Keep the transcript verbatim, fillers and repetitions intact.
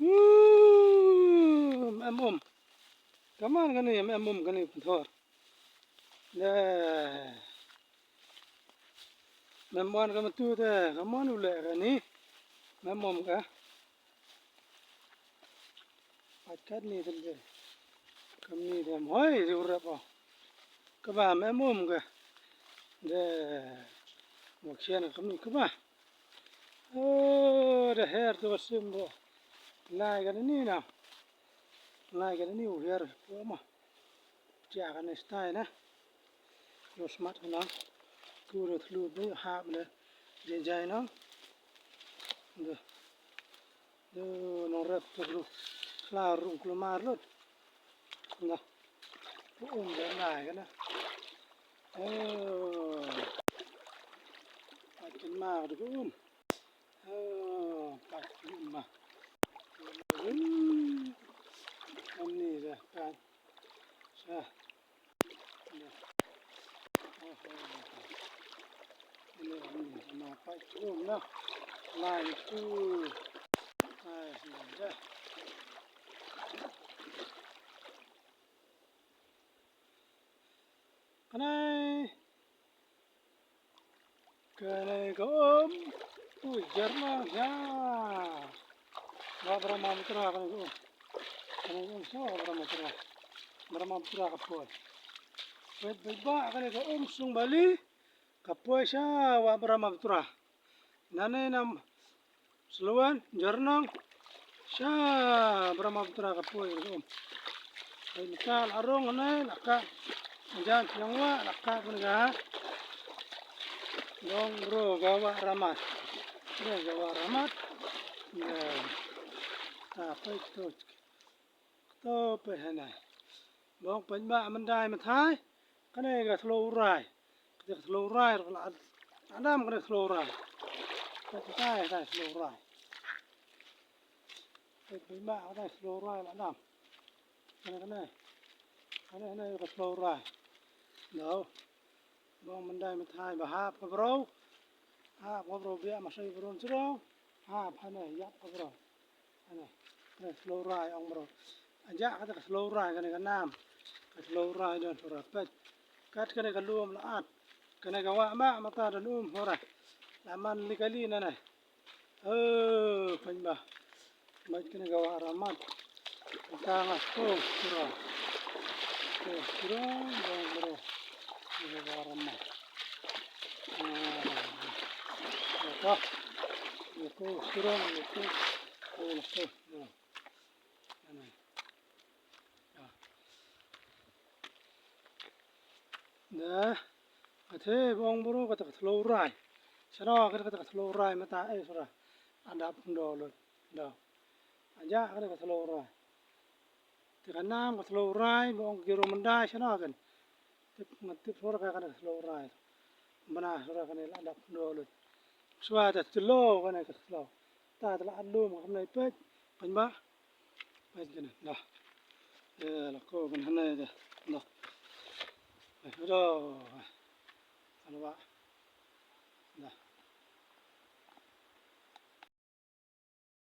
Hmm, em um. Kaman kane, em um kane pynthor. Deh. Mem wan ka matu te, ka mon u leh kane. Mem mom ka. Pat kat ni te de. Kam ni te hoi, ri u rep o. Kaba mem mom ka. De. Mo khian kam ni kaba. O, de her tu sim de. Lai ka ni na. Lai ka ni u her po ma. Tia kane stai na. Lo smat kane. Ku ro thlu be ha be. Je jai na. Nda. Nda nong rep tu lu. Kla rung klu mar lut. Nda. Ku um de na kane. Oh. Akin mar du ku um. Oh, pat ki um ma. Ani da pat. Sa. Ani ma pat ki um na. Lai tu. Ai, da. Kanai. Kane ka um. Ui, jar ma ya. Wa Brahmaputra kane ka um. Kane ka um sha wa Brahmaputra. Brahmaputra ka poi. Peit, peit ba kane ka um sung bali. Ka poi sha wa Brahmaputra. Nane nam Sluen, Jornong, sha Brahmaputra ka poi ka um. Ai mita la rong ne la ka. Jan yang wa la ka kun ga. Dong bro ga wa ramat. Ne ga wa ramat. Ne. Ta poi to. To pe hana. Bong pyn ba mandai mathai. Kane ka thlo rai. Kane ka thlo rai la adam kane thlo rai. Kane ka thlo rai. Pyn ba kane thlo rai la adam. Kane kane. Kane kane ka thlo rai. Dau. Bong mandai mathai ba hap ka bro. Hap ka bro bia ma sai bro sro. Hap hane yap ka bro. Hane. Kane slow rai ong bro. Aja kata ka slow rai kane ka nam. Ka slow rai don hora pet. Kat kane ka lum la at. Kane ka wa ma mata don um hora. La man likali nane. Oh, pyn ba. Mait kane ka wa ramat. Ka nga ko sura. Ko sura dong bro. Kane ka wa ramat. Ah. Ko sura ko. Ko sura. Ane. Ya. Da, athe bong bro kata ka thlo rai. Shano kata ka thlo rai mata eh sura. Adap ndo lo. Da. Aja kata ka thlo rai. Te ka nam ka thlo rai bong ki ro mandai shano kan. Tip ngan tip sura ka kane ka slow rai. Bana sura kane la dap do lut. Sua ta slow kane ka slow. Ta ta la adum ka kane pet. Pyn ba. Pet kane da. Eh, la ko kane hane da. Da. Eh, do. Alwa.